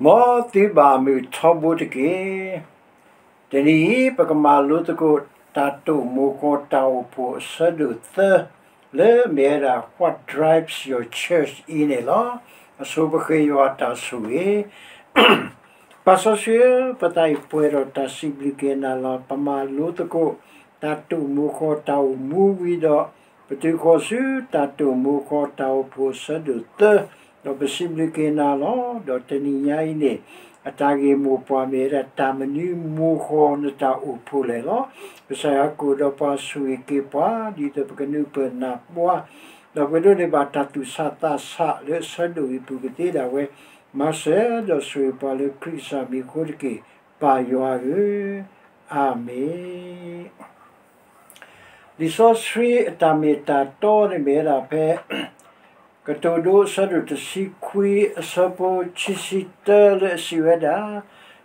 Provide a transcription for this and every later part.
မ်သုဘၣ်မုာ်ထီဘိတက့ၢ်. တနံၤအံၤ ပကမၤလိသကိး တၢ်တိာ်မိၤဃီၤတၢ်အိၣ်ဖှိၣ်အဆၢဒိၣ်သၢ လၢမ့ၢ်ဝဲဒၣ် What drives your church အံၤန့ၣ်လီၤ. အဆိပဃ့ယွၤအတၢ်ဆိၣ်ဂ့ၤ ပၢ်စီဆှံဧၢ, ပသးအံၤပှဲၤဒီးတၢ်စံးဘျုးက့ၤနၤလီၤ. ပမၤလိသကိး တၢ်တိာ်မိၤဃီၤတၢ်အိၣ်မူဝံၤဒီး ပတုၤဃီၤဆူတၢ်တိာ်မိၤဃီၤတၢ်အိၣ်ဖှိၣ်အဆၢဒိၣ်သၢ, ဒီးပစံးဘျုးက့ၤနၤလီၤ. ဒီးတနံၤညါအံၤန့ၣ် အတၢ်ဂ့ၢ်မိၢ်ပှၢ်မ့ၢ်ဝဲဒၣ် တၢ်မနုၤမိၤဃီၤနတၢ်အိၣ်ဖှိၣ်လဲၣ်လီၤ. ကစၢ်ယွၤကိၣ်ဒီးပှၤဆိၣ်ဂ့ၤက့ၤပှၤ ဒ်သိးပကနုာ်ပၢၢ်နၢ်ပှၤ, ဒီးပကဒိးန့ၢ်ဘၣ်တၢ်သူၣ်ဆးသးဆးလၢအဆၢဒိၣ်အံၤအပူၤကသ့ဒၣ်ဝဲ, မၤစၢၤဒီးဆိၣ်ဂ့ၤပှၤလၢခရံာ်ကစၢ်မံၤအဃိတက့ၢ်, ပၢ်ယွၤဧၢ, အၤမ့ၣ်. လံာ်စီဆှံအတၢ်မ့ၢ်တၢ်တီန့ၣ်မ့ၢ်ဝဲဒၣ်ဖဲ ကတိၤဒိအဆၢဒိၣ်တဆံခွံ အဆၢဖိခံဆံတၢလၢအစံးဝဲဒၣ်,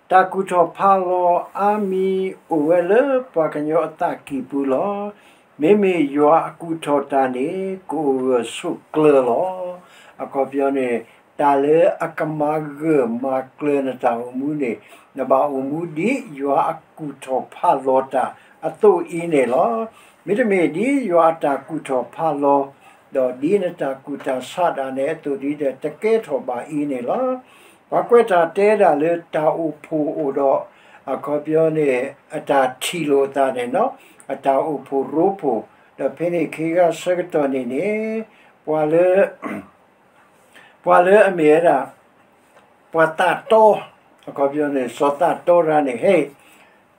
တၢ်ကူၣ်ထီၣ်ဖးလီၤအါမံၤအိၣ်ဝဲလၢပှၤကညီအသးကံၢ်ပူၤလီၤ. မ့မ့ၢ်ယွၤအကူၣ်ထီၣ်တၢ်န့ၣ် ကအိၣ်ဂၢၢ်ဆိးကျၢၤလီၤ. အခီပညီန့ၣ် တၢ်လၢအကမၤဂၢၢ်မၤကျၢၤနတၢ်အိၣ်မူန့ၣ် နဘၣ်အိၣ်မူဒ်ယွၤအကူၣ်ထီၣ်ဖးလီၤတၢ်အသိးအံၤန့ၣ်လီၤ. မ့တမ့ၢ်ဒ်ယွၤအတၢ်ကူၣ်ထီၣ်ဖးလီၤ ဒီးဒ်နတၢ်ကူၣ်တၢ်ဆးဒၣ်နဲအသိးဒီး တကဲထီၣ်ဘၣ်အံၤန့ၣ်လီၤ. ပှၤကွဲးတၢ်တဲဒၣ်လၢတၢ်အိၣ်ဖှိၣ်အိၣ်ဒီး အခီပညီန့ၣ် အတၢ်ထံၣ်လိာ်အသးန့ၣ်လီၤ, အတၢ်အိၣ်ဖှိၣ်ရိဖှိၣ်, ဒီးဖဲန့ၣ်ခံဂၤဆၢကတီၢ်န့ၣ်န့ၣ် ပှၤလၢ ပှၤလၢအမ့ၢ်ဝဲဒၣ် ပှၤသးတီ, အခီပညီန့ၣ် စီၤသးတီတဂၤန့ၣ် ဟဲ,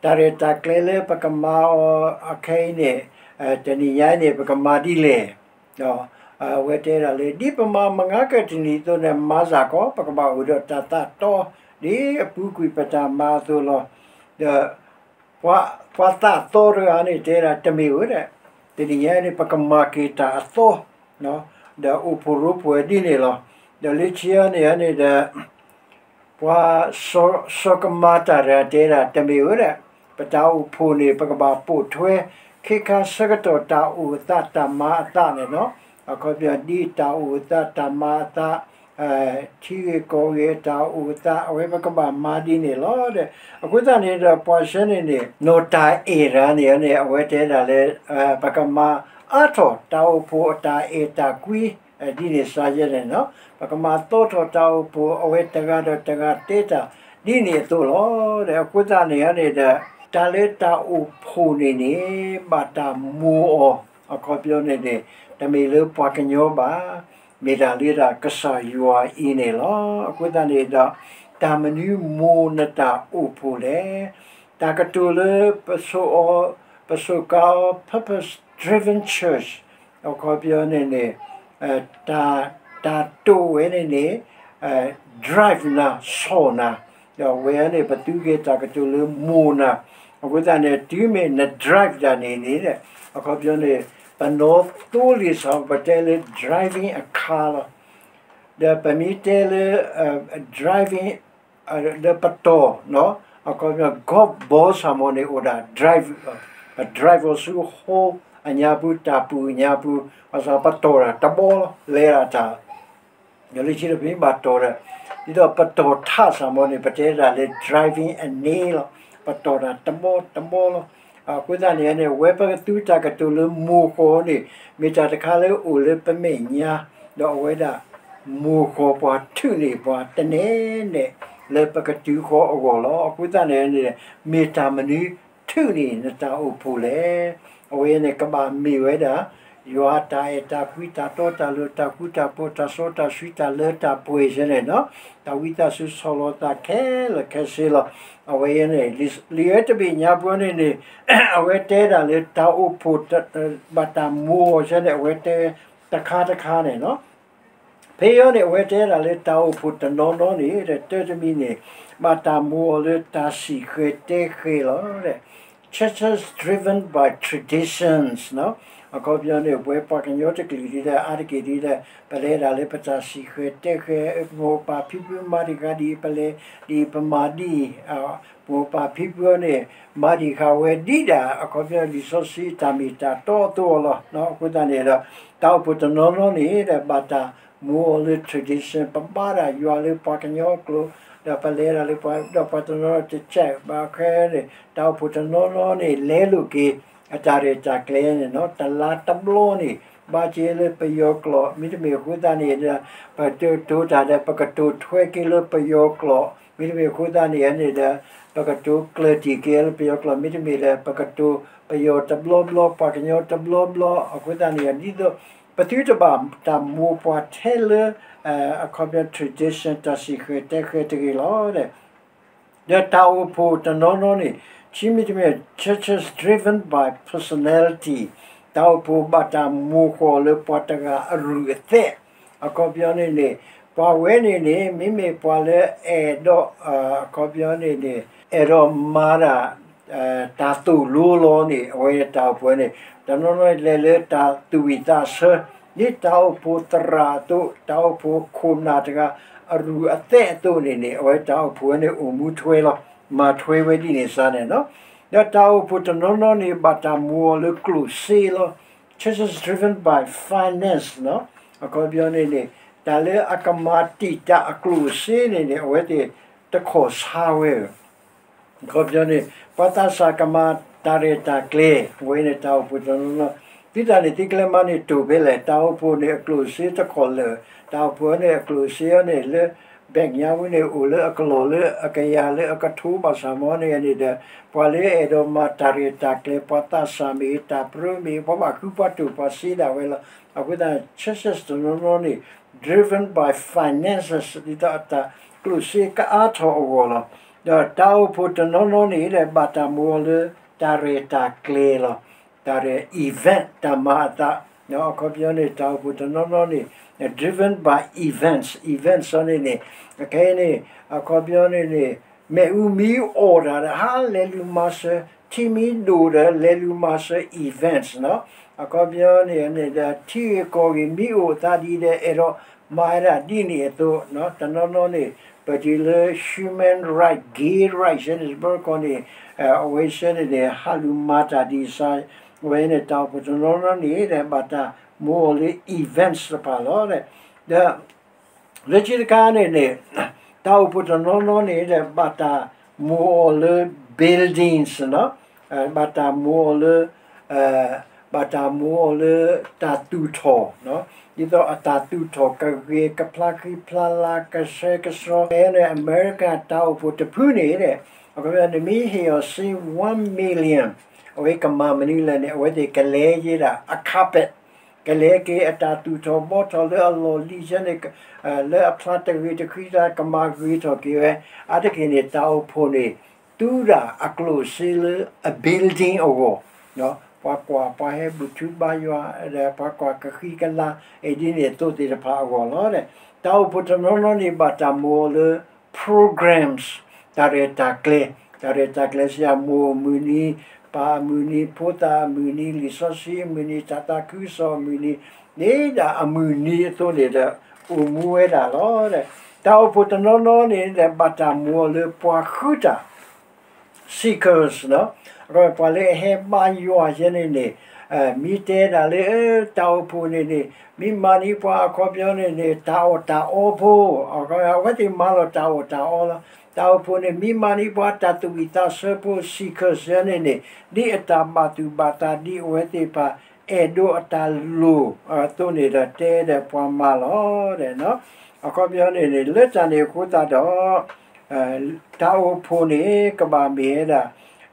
တၢ်ရဲၣ်တၢ်ကျဲၤလၢပကမၤအီၤအခဲအံၤန့ၣ် တနံၤညါအံၤန့ၣ် ပကမၤဒ်လဲၣ်. အဝဲတဲဒၣ်လၢ ဒ်ပမၤမုၢ်နံၤကတၢၢ်တနံၤအသိးန့ၣ် မၤစ့ၢ်ကီး ပကဘၣ်အိၣ်ဒီးတၢ်သးတီ ဒ်အပူၤကွံာ်ပတၢ်မၤအသိးလီၤ. ဒီး ပှၤသးတီတဂၤန့ၣ် တဲဒၣ်တမ့ၢ်ဧိၤဒီး တနံၤညါအံၤန့ၣ် ပကမၤက့ၤတၢ်အသီ ဒီးအိၣ်ဖှိၣ်ရိဖှိၣ်ဝဲဒ်န့ၣ်လီၤ. ဒီးလၢခံန့ၣ်န့ၣ်ဒီး ပှၤစီၤကမၤတၢ်တဂၤတဲဒၣ်တမ့ၢ်ဧိၤဒီး ပတၢ်အိၣ်ဖှိၣ်န့ၣ် ပကဘၣ်ပိာ်ထွဲ ခဲခါဆၢကတီၢ်တၢ်အိၣ်အသးတၢ်မၤအသးန့ၣ်လီၤ. အခီပညီဒ်တၢ်အိၣ်အသးတၢ်မၤအသး ထံဂ့ၢ်ကီၢ်ဂ့ၢ်အတၢ်အိၣ်အသး အဝဲပကဘၣ်မၤဒ်န့ၣ်လီၤဒီး အဃိသတးန့ၣ်ဒီး ပှၤဆၢန့ၣ်န့ၣ် နီၢ်တၢ်အဲၣ်တဂၤန့ၣ်န့ၣ် အဝဲတဲဒၣ်လၢ ပကမၤအါထီၣ်တၢ်အိၣ်ဖှိၣ်အတၢ်အဲၣ်တၢ်ကွံ ဒ်န့ၣ်စါယဲန့ၣ်လီၤ. ပကမၤသီထီၣ်တၢ်အိၣ်ဖှိၣ် အဝဲတဂၤဒီးတဂၤတဲတၢ် ဒ်န့ၣ်အသိးလီၤ. ဒီးအဃိသတးန့ၣ်န့ၣ်ဒီး တၢ်လၢတၢ်အိၣ်ဖှိၣ်န့ၣ်န့ၣ် ဘၣ်တၢ်မိၤအီၤ အခီပညီန့ၣ်န့ၣ် တမ့ၢ်လၢပှၤကညီဘၣ် မ့ၢ်ဒၣ်လၢဒၣ်ကစၢ်ယွၤအံၤန့ၣ်လီၤ. အဃိသတးန့ၣ်ဒီး တၢ်မနုၤမိၤနတၢ်အိၣ်ဖှိၣ်လဲၣ်. တၢ်ကတိၤလၢ ပဆိၣ်အီၤ ပဆိၣ်ကါအီၤ purpose driven church အခီပညီန့ၣ်န့ၣ် တၢ်တိာ်ဝဲန့ၣ်န့ၣ် drive နၤ ဆီၣ်နၤ ဒီးအဝဲန့ၣ် ပသူက့ၤတၢ်ကတိၤလၢမိၤနၤ, အဃိသတးန့ၣ် တုၤမ့ၢ်န drive တၢ်န့ၣ်န့ၣ် အခီပညီန့ၣ် ပနီၣ်သိလံာ်စီၤ ပတဲလၢ driving a car လီၤ. ဒီးပမ့ၢ်တဲလၢ driving လၢပတီၢ် အခီပညီ golf ball စ့ၢ်မ့ၢ်န့ၣ် အိၣ်ဒၣ် drive, ပ drive အီၤဆူဟိအညါပူၤ တၢ်ပူၤအညါပူၤ ဘၣ်ဆၣ်ပတီၢ်တၢ်တဘီလီၤ လဲၤဒၣ်တၢ် ဒီးလၢခံဒီးပမ့ၢ်ဘၣ်တီၢ်ဒီး ဒ်သိးပတီၢ်ထးစ့ၢ်မ့ၢ်န့ၣ် ပတဲဒၣ်လၢ driving a nail လီၤ. ပတီၢ်တၢ်တဘီတဘီလီၤ. အဃိသတးန့ၣ်န့ၣ် အဝဲပကသူတၢ်ကတိၤလၢမိၤဃီၤန့ၣ် မ့ၢ်တၢ်တခါလၢအိၣ်လၢပမဲာ်ညါ ဒီးအဝဲဒၣ် မိၤဃီၤပှၤထုးန့ၢ်ပှၤတနဲန့ၣ် လၢပကတုၤဃီၤအဂီၢ်လီၤ. အဃိသတးန့ၣ်န့ၣ် မ့ၢ်တၢ်မနုၤထုးန့ၢ်နတၢ်အိၣ်ဖှိၣ်လဲၣ်. အဝဲန့ၣ်ကဘၣ်မ့ၢ်ဝဲဒၣ် ယွၤအတၢ်အဲၣ်တၢ်ကွံ တၢ်တီတၢ်လိၤ တၢ်ဃူတၢ်ဖိး တၢ်စီတၢ်ဆှံ တၢ်လၢတၢ်ပှဲၤစ့ၢ်န့ၣ်လီၤ. တၢ်ဝံသးစူၤဆီၣ်လီၤသးခဲလၢာ်ခဲဆ့လီၤ. အဝဲန့ၣ် လံာ်ဧ့ၤတဘ့ၣ်ညါပူၤန့ၣ်န့ၣ် အဝဲတဲဒၣ်လၢတၢ်အိၣ်ဖှိၣ် ဘၣ်တၢ်မိၤအီၤစ့ၢ်န့ၣ် အဝဲတဲတခါတခါန့ၣ်လီၤ. ဖဲအံၤန့ၣ် အဝဲတဲဒၣ်လၢတၢ်အိၣ်ဖှိၣ်တနီၤနီၤန့ၣ် တၢ်တမံၤန့ၣ် ဘၣ်တၢ်မိၤအီၤလၢတၢ်စံၣ်ဃဲၤတဲဃဲၤလီၤ. Churches driven by traditions အခီပညီန့ၣ် ပဝဲပှၤကညီတကလုာ်ဒ်လဲၣ် အါတက့ၢ်ဒ်လဲၣ် ပလဲၤဒၣ်လၢပတၢ်စံၣ်ဃဲၤတဲဃဲၤ မိၢ်ပၢ်ဖံဖုမၤဒံးဃာ်ဒ်အံၤ ပလဲၤဒ်အံၤ ပမၤဒ်အံၤ မိၢ်ပၢ်ဖံဖုန့ၣ် မၤဒံးဃာ်ဝဲဒ်ဒၣ် အခီပညီလံာ်စီဆှံတၢ်မ့ၢ်တၢ်တီအသိးလီၤ. အဃိသတးန့ၣ်ဒီး တၢ်အိၣ်ဖှိၣ်တနီၤနီၤန့ၣ်ဒီး ဘၣ်တၢ်မိၤအီၤလၢ tradition ပဘါဒၣ်ယွၤလၢပှၤကညီအကျိာ် ဒီးပလဲၤဒၣ်လၢပှၤ ဒီးပှၤတနီၤနီၤတကးဘၣ်ခဲန့ၣ် တၢ်အိၣ်ဖှိၣ်တနီၤနီၤန့ၣ် လဲလိာ်က့ၤ အတၢ်ရဲၣ်တၢ်ကျဲၤန့ၣ်နီၤ တလါတဘျီန့ၣ် ဘၣ်က့ၤလၢပယီၤကျိာ် မ့တမ့ၢ်အဃိသတးန့ၣ်ဒီး ပကတိၤတၢ်ဒီး ပကတိၤထွဲက့ၤလၢပယီၤကျိာ် မ့တမ့ၢ်အဃိသတးန့ၣ်န့ၣ်ဒီး ပကတိၤကျၢၤတံၢ်က့ၤလၢပယီၤကျိာ် မ့တမ့ၢ်ဒီး ပကတိၤပယီၤတဘျီဘျီ ပှၤကညီတဘျီဘျီ အဃိသတးန့ၣ် ဒ်သိး ပသုတဘၣ်တၢ်မိၢ်ပှၢ်ထဲလၢ အခီပညီ tradition တၢ်စံၣ်ဃဲၤတဲဃဲၤတဂ့ၤလီၤ. ဒီးတၢ်အိၣ်ဖှိၣ်တနီၤနီၤန့ၣ် ခံမံၤတမံၤ churches driven by personality တၢ်အိၣ်ဖှိၣ်ဘၣ်တၢ်မိၢ်ဃီၤလၢပှၤတဂၤအရူၢ်အသဲး အခီပညီန့ၣ်န့ၣ် ပှၤဝဲန့ၣ်န့ၣ် မ့မ့ၢ်ပှၤလၢအဲၣ်ဒိး အခီပညီန့ၣ်န့ၣ် အဲၣ်ဒိးမၤတၢ် တၢ်သိၣ်လိလီၤန့ၣ် အဝဲတၢ်အိၣ်ဖှိၣ်န့ၣ် တနီၤနီၤလဲၤလၢတၢ်သူၣ်ဝံၣ်သးဆၢ ဒ်တၢ်အိၣ်ဖှိၣ်သရၣ်အသိး တၢ်အိၣ်ဖှိၣ်ခိၣ်နၢ်တဂၤ အရူၢ်အသဲးအသိးန့ၣ်န့ၣ် အဝဲတၢ်အိၣ်ဖှိၣ်ဝဲန့ၣ် အိၣ်မူထွဲလီၤ မၤထွဲဝဲဒ်န့ၣ်စ့ၢ်န့ၣ်နီၤ ဒီးတၢ်အိၣ်ဖှိၣ်တနီၤနီၤန့ၣ် ဘၣ်တၢ်မူအီၤလၢကျိၣ်စ့လီၤ churches driven by finance နီၤ အခီပညီန့ၣ်န့ၣ် တၢ်လၢအကမၤတံာ်တာ်အကျိၣ်စ့န့ၣ်န့ၣ် အဝဲသ့ၣ်တခီၣ်ဆါဝဲ အခီပညီန့ၣ် ပှၤသးစၢ်ကမၤတၢ်ရဲၣ်တၢ်ကျဲၤ အဝဲန့ၣ်တၢ်အိၣ်ဖှိၣ်တနီၤနီၤ သုတၢ်န့ၣ်သုကျဲမၤန့ၣ်တိာ်ဖဲလဲၣ် တၢ်အိၣ်ဖှိၣ်န့ၣ်အကျိၣ်စ့တခီၣ်လၢာ် တၢ်အိၣ်ဖှိၣ်န့ၣ်အကျိၣ်စ့အီၤန့ၣ်လၢ ဘၣ်ညါဝံၤန့ၣ် အိၣ်လၢအကလီၢ်လၢအကယၤလၢအကထိဘၣ်ဆၣ်မ့ၢ်န့ၣ်န့ၣ်ဒီး ပှၤလၢအဲၣ်ဒိးမၤတၢ်ရဲၣ်တၢ်ကျဲၤ ပှၤသးစၢ်မ့ၢ်တၢ်ပြၢမ့ၢ် ပှၤဘၣ်ဃုပှၤတိာ်ပှၤစ့ဒၣ်ဝဲလီၤ အဃိသတး churches တနီၤနီၤန့ၣ် driven by finances ဒ်သိးအတၢ်ကျိၣ်စ့ကအါထီၣ်အဂီၢ်လီၤ. ဒီးတၢ်အိၣ်ဖှိၣ်တနီၤနီၤန့ၣ်ဒီး ဘၣ်တၢ်မူအီၤလၢ တၢ်ရဲၣ်တၢ်ကျဲၤလီၤ. တၢ်ရဲၣ် event တၢ်မၤအသး အခီပညီန့ၣ် တၢ်အိၣ်ဖှိၣ်တနီၤနီၤန့ၣ် driven by events events အီၤန့ၣ်န့ၣ် အခဲအံၤန့ၣ် အခီပညီန့ၣ်န့ၣ် မ့ၣ်အူမံအိၣ်တၢ်ဒီး ဟါလဲၤလူၤမၤစၢၤ ထံမံဒိၣ်ဒီး လဲၤလူၤမၤစၢၤ events နီၤ အခီပညီန့ၣ်န့ၣ်ဒီး ထံဂ့ၢ်ကီၢ်ဂ့ၢ်မံအိၣ်အသးဒ်ဒီး အဲၣ်ဒိးမၤဝဲဒၣ်ဒ်န့ၣ်အသိး တနီၤနီၤန့ၣ် ပတုၤလၢ human right gay right စဲန့ၣ် တဘျီတခီၣ်န့ၣ် အဝဲစဲန့ၣ်န့ၣ် ဟးလူၤမၤတၢ်ဒ်စါ အဝဲန့ၣ် တၢ်အိၣ်ဖှိၣ်တနီၤနီၤန့ၣ်ဒီး ဘၣ်တၢ်မူအီၤလၢ events တဖၣ်လီၤ. ဒီး လၢခံတခါန့ၣ်န့ၣ် တၢ်အိၣ်ဖှိၣ်တနီၤနီၤန့ၣ်ဒီး ဘၣ်တၢ်မူအီၤလၢ buildings နီၤ ဘၣ်တၢ်မူအီၤလၢ ဘၣ်တၢ်မူအီၤလၢတၢ်သူၣ်ထီၣ် ဒ်သိးအတၢ်သူၣ်ထီၣ်ကဂ့ၤ ကဖျါဃံဖျါလၤ ကဆှဲကဆှီ ဖဲန့ၣ် America တၢ်အိၣ်ဖှိၣ်တဖုန့ၣ်ဒီး အခီပညီ နမ့ၢ်ဟ့ၣ်အီၤစ့ one million အဝဲကမၤမနုၤလဲၣ်န့ၣ် အဝဲသ့ၣ်ကလဲၤယဲဒၣ်အ carpet ကလဲၤက့ၤအတၢ်သူၣ်ထီၣ်ဘှီထီၣ်လၢအလီၢ်လံၤဆဲန့ၣ် လၢအဖျါတဂ့ၤတဃံတၢ် ကမၤဂ့ၤထီၣ်က့ၤဝဲ အါတက့ၢ်န့ၣ် တၢ်အိၣ်ဖှိၣ်န့ၣ် သူဒၣ်အကျိၣ်စ့လၢအ building အဂီၢ် ပှၤကွၢ်ပှၤဟဲဘူၣ်ထူဘါယွၤ ဒီးပှၤကွၢ်ကဃံကလၤ အံၤဒ်န့ၣ်အသိးသ့ၣ်တဖၣ်အဂီၢ်လီၤ. တၢ်အိၣ်ဖှိၣ်တနီၤနီၤန့ၣ် ဘၣ်တၢ်မူအီၤလၢ programs တၢ်ရဲၣ်တၢ်ကျဲၤ တၢ်ရဲၣ်တၢ်ကျဲၤစံး မိၢ်အမုၢ်နံၤ ပၢ်အမုၢ်နံၤ ဖိသၣ်အမုၢ်နံၤ လံာ်စီဆှံအမုၢ်နံၤ တၢ်သးခုကစီၣ်အမုၢ်နံၤ န့ၣ်ဒၣ်အမုၢ်နံၤအသိးန့ၣ်ဒီး အိၣ်မူဝဲဒၣ်လီၤ. တၢ်အိၣ်ဖှိၣ်တနီၤနီၤန့ၣ်ဒီး ဘၣ်တၢ်မူအီၤလၢပှၤဃုတၢ် seekers နီၤ ပှၤလၢအဟဲဘါယွၤယဲန့ၣ်န့ၣ် မ့ၢ်တဲဒၣ်လၢ တၢ်အိၣ်ဖှိၣ်န့ၣ်န့ၣ် မ့ၢ်မၤန့ၢ်ပှၤအခီပညီန့ၣ်န့ၣ် တၢ်အီၣ်တၢ်အီဖိ အဝဲသ့ၣ်မၤလီၤတၢ်အီၣ်တၢ်အီလီၤ. တၢ်အိၣ်ဖှိၣ်န့ၣ် မ့ၢ်မၤန့ၢ်ပှၤတၢ်သူၣ်ဝံၣ်သးဆၢဖိ seekers ယဲန့ၣ်န့ၣ် ဒ်အတၢ်ဘၣ်သူၣ်ဘၣ်သးဒ်အဝဲသ့ၣ်တဖၣ် အဲၣ်ဒိးအတၢ်လိၣ်အသိးန့ၣ်ဒီး တဲဒီးပှၤမၤလီၤ. အခီပညီန့ၣ်န့ၣ် လၢတၢ်န့ၣ်အဃိသတးဒီး တၢ်အိၣ်ဖှိၣ်န့ၣ် ကဘၣ်မ့ၢ်ဝဲဒၣ်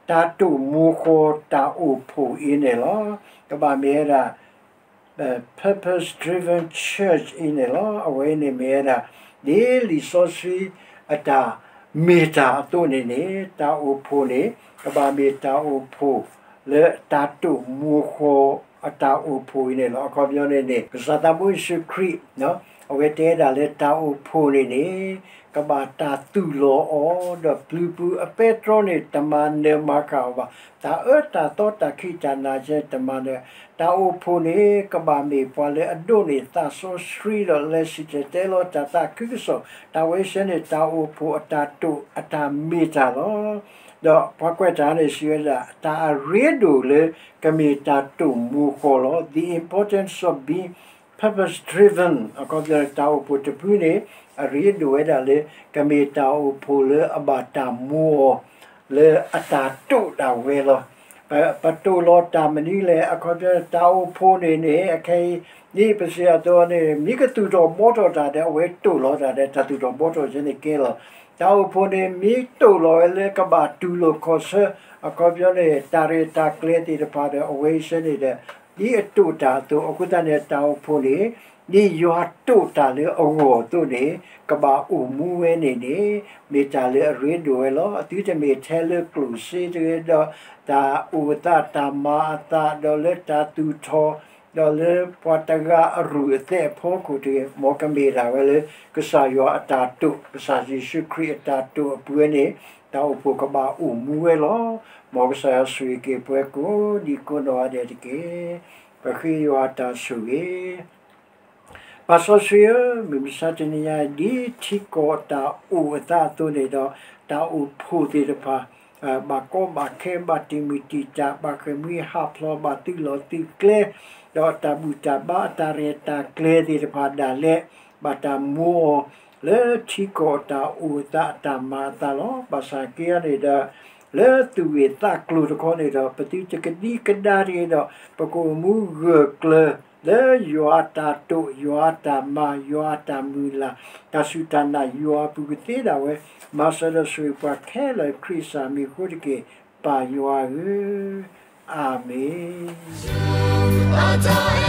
တၢ်တိာ်မူဃီၤတၢ်အိၣ်ဖှိၣ်အံၤန့ၣ်လီၤ. ကဘၣ်မ့ၢ်ဝဲဒၣ် purpose driven church အံၤန့ၣ်လီၤ. အဝဲန့ၣ်မ့ၢ်ဝဲဒၣ် ဒ်လံာ်စီဆှံအတၢ်မ့ၢ်တၢ်အသိးန့ၣ်န့ၣ် တၢ်အိၣ်ဖှိၣ်န့ၣ် ကဘၣ်မ့ၢ်တၢ်အိၣ်ဖှိၣ်လၢတၢ်တိာ်မူဃီၤအတၢ်အိၣ်ဖှိၣ်အံၤန့ၣ်လီၤ. အခီပညီန့ၣ်န့ၣ် ကစၢ်သးဘိယ့ၣ်ၡူးခရံာ် အဝဲတဲဒၣ်လၢတၢ်အိၣ်ဖှိၣ်န့ၣ်န့ၣ် ကဘၣ်တၢ်သူၣ်လီၤအီၤ ဒီးပျုၤပူၤအပဲတြီန့ၣ် တမၤနၢၤမၤဃၣ်အီၤဘၣ်. တၢ်အၢတၢ်သီတၢ်ခံးတၢ်နၤယဲန့ၣ် တမၤနၢၤ. တၢ်အိၣ်ဖှိၣ်န့ၣ် ကဘၣ်မ့ၢ်ပှၤလၢအဒိးန့ၢ်သးစီဆှံဒီး လဲၤစံၣ်တဲၤတဲလီၤတၢ်သးခုကစီၣ် တၢ်ဝဲဆဲန့ၣ် တၢ်အိၣ်ဖှိၣ်အတၢ်တိာ်အတၢ်မ့ၢ်တၢ်လီၤ. ဒီးပှၤကွဲးတၢ်န့ၣ်စံးဝဲဒၣ် တၢ်အရ့ဒိၣ်လၢကမ့ၢ်တၢ်တိာ်မူဃီၤလီၤ. The importance of being purpose driven အခီပညီ တၢ်အိၣ်ဖှိၣ်တဖုန့ၣ် အရ့ဒိၣ်ဝဲဒၣ်လၢ ကမ့ၢ်တၢ်အိၣ်ဖှိၣ်လၢအဘၣ်တၢ်မူအီၤ လၢအတၢ်တိာ်ဒၣ်ဝဲလီၤ. ပ, ပတိာ်လီၤတၢ်မနုၤလဲၣ်, အခီပညီ တၢ်အိၣ်ဖှိၣ်န့ၣ်န့ၣ် အခဲအံၤ ဒ်ပစံးအသိးန့ၣ် မ့ၢ်ကသူၣ်ထီၣ်ဘှီထီၣ်တၢ်ဒီး အဝဲတိာ်လီၤတၢ်ဒီး တၢ်သူၣ်ထီၣ်ဘှီထီၣ်ကဲန့ၣ်ကဲလီၤ. တၢ်အိၣ်ဖှိၣ်န့ၣ် မ့ၢ်တိာ်လီၤဝဲလၢကဘၣ်တူၢ်လိာ်ခီၣ်ဆၢ အခီပညီန့ၣ် တၢ်ရဲၣ်တၢ်ကျဲၤသ့ၣ်တဖၣ်ဒီး အဝဲအံၤဆၢန့ၣ်ဒီး ဒ်အတိာ်တၢ်အသိး အဃိသတးန့ၣ် တၢ်အိၣ်ဖှိၣ်န့ၣ် ဒ်ယွၤတိာ်တၢ်လၢအဂီၢ်အသိးန့ၣ် ကဘၣ်အိၣ်မူဝဲန့ၣ်န့ၣ် မ့ၢ်တၢ်လၢအရ့ဒိၣ်ဝဲလီၤ. အသုတမ့ၢ်ထဲလၢကျိၣ်စ့တဂ့ၤဒီး တၢ်အိၣ်သးတၢ်မၤအသး ဒီးလၢတၢ်သူၣ်ထီၣ် ဒီးလၢပှၤတဂၤအရူၢ်အသဲးအဖီခိၣ်တဂ့ၤ, မ်ကမ့ၢ်ဒၣ်ဝဲလၢ ကစၢ်ယွၤအတၢ်တိာ် ကစၢ်ယ့ၣ်ၡူးခရံာ်အတၢ်တိာ်အပူၤန့ၣ် တၢ်အိၣ်ဖှိၣ်ကဘၣ်အိၣ်မူဝဲလီၤ. မ်ကစၢ်ယွၤဆိၣ်ဂ့ၤက့ၤပှၤကိးဒံးကိးနီၢ်ဂၤဒဲးတက့ၢ်. ပဃ့ယွၤအတၢ်ဆိၣ်ဂ့ၤ ပၢ်စီဆှံဧၢ, မုၢ်မဆါတနံၤညါအံၤ ဒ်ထံကီၢ်တၢ်အိၣ်အသးအသိးန့ၣ်ဒီး တၢ်အိၣ်ဖှိၣ်သ့ၣ်တဖၣ် ဘၣ်ကီဘၣ်ခဲ ဘၣ်တံာ်မုၢ်တံာ်တာ် ဘၣ်ဃ့ၢ်မှံဟးဖျိး ဘၣ်သုးလီၢ်သုးကျဲ ဒီးတၢ်ဘူၣ်တၢ်ဘါ အတၢ်ရဲၣ်တၢ်ကျဲၤသ့ၣ်တဖၣ်ဒၣ်လဲာ် ဘၣ်တၢ်မူအီၤ လၢထံကီၢ်တၢ်အိၣ်အသးအတၢ်မၤအသးလီၤ. ဘၣ်ဆၣ်က့န့ၣ်ဒီး လၢသူၣ်ဂ့ၢ်သးကျိၤတခီန့ၣ်ဒီး ပသုတကဒံကဒါတဂ့ၤဒီး ပကအိၣ်မူဂၢၢ်ကျၢၤ လၢယွၤအတၢ်တိာ် ယွၤအတၢ်မၤ ယွၤအတၢ်မုၢ်လၢ် တၢ်စူၢ်တၢ်နာ်ယွၤအပူၤကသ့ဒၣ်ဝဲ မၤစၢၤဒီးဆိၣ်ဂ့ၤပှၤခဲလၢာ် ခရံာ်စၢ်မံၤအဃိတက့ၢ် ပၢ်ယွၤဧၢ, အၤမ့ၣ်.